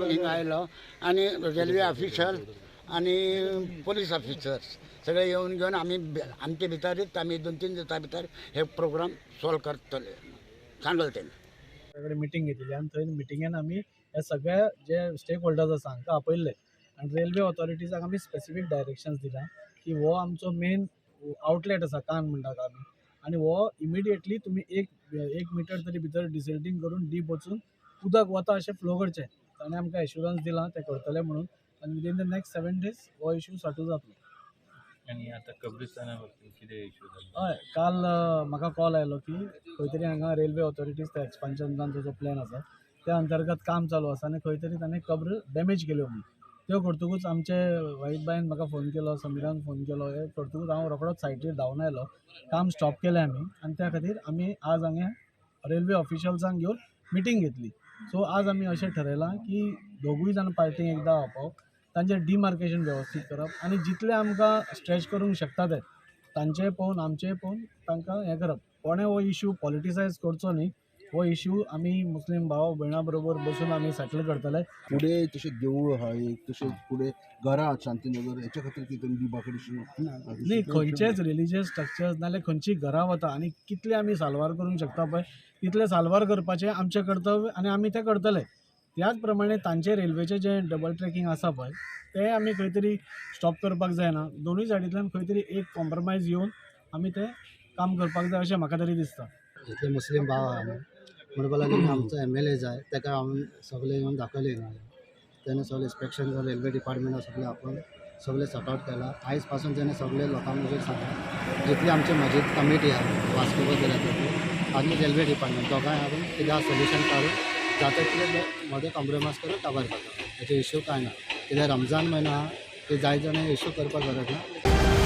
हिंगा आयलो आनी रेल्वे ऑफिसर आनी पोलीस ऑफिसर्स सगळे येवन घेवन आमी आमचे भितरूच आमी 2-3 दिसां भितर हे प्रोग्राम सॉल्व करतले सांगले तेणी. कडेन मिटींग घेतली आनी थंय मिटिंगेन आमी हे सगळे जे स्टेक होल्डर्स आसा हांकां आपयल्ले आनी रेल्वे ऑथॉरिटीजाक आमी स्पेसिफीक डायरेक्शन्स दिला की हो आमचो मेन आउटलेट आसा, कान म्हणटात आमी, आनी हो इमिडिएटली तुमी एक एक मिटर तरी भितर डिसिल्टींग करून डीप वचून उदक वता अशें फ्लो करचें. ताणें आमकां एश्युरन्स दिलां तें करतले म्हणून आनी within the next 7 days हो इशू सॉर्ट जातलो. आनी आतां कब्रिस्ताना बाबतींत कितें इशू जालो? हय, काल म्हाका कॉल आयलो की खंय तरी हांगा रेल्वे ऑथॉरिटीज ते एक्सपान्शनाचो जो प्लॅन आसा त्या अंतर्गत काम चालू आसा आनी खंय तरी ताणें कब्र डॅमेज केल्यो म्हणून. त्यो करतकूच आमचे वाहीद भाईन म्हाका फोन केलो, समीरान फोन केलो. हे करतकूच हांव रोखडोच सायटीर धांवन आयलो. काम स्टॉप केलें आमी आनी त्या खातीर आमी आज हांगा रेल्वे ऑफिशल्सांक घेवन मिटींग घेतली. सो आज आमी अशें ठरयलां की दोगूय जाण पार्टींक एकदां आपोवप, तांचें डिमार्केशन वेवस्थीत करप आनी जितलें आमकां स्ट्रेच करूंक शकता ते तांचेय पळोवन आमचेय पळोवन तांकां हें करप. कोणें हो इशू पॉलिटिसायज करचो न्ही. हो इशू आमी मुस्लीम भाव भयणां बरोबर बसून आमी सेटल करतले. फुडें तशें देवूळ आहा एक, तशेंच फुडें घरां आहात शांतीनगर, हेच्या खातीर कितें डिमार्केशन? न्ही, खंयचेच रिलिजियस स्ट्रक्चर्स नाल्यार खंयची घरां वता आनी कितले आमी साल्वार करूंक शकता पळय तितले साल्वार करपाचें आमचें कर्तव्य आनी आमी तें करतले. त्याच प्रमाणे तांचे रेल्वेचें जें डबल ट्रॅकिंग आसा पळय तें आमी खंय तरी स्टॉप करपाक जायना. दोनूय सायडींतल्यान खंय तरी एक कॉम्प्रोमायज येवन आमी तें काम करपाक जाय अशें म्हाका तरी दिसता. इतले मुस्लीम भाव आहा न्हू, म्हणपाक लागले की आमचो एमएलए जाय, ताका हांवें सगळें येवन दाखयलें हिंगा. तेणें सगळें इन्स्पेक्शन करून रेल्वे डिपार्टमेंटा सगळें आपोवन सगळें सॉर्ट आवट केलां. आयज पासून तेणें सगळे लोकांक मुखार सांगलां, जितली आमची मजीद कमिटी आहा वास्को बजाराची आनी रेल्वे डिपार्टमेंट दोगांय हाडून कितें सोल्युशन काडून जाता तितले मदें कॉम्प्रोमायज करून काबार करता. हेचे इश्यू कांय ना. कित्याक रमजान म्हयनो आहा, ते जाय जाणां इश्यू करपाक गरज ना.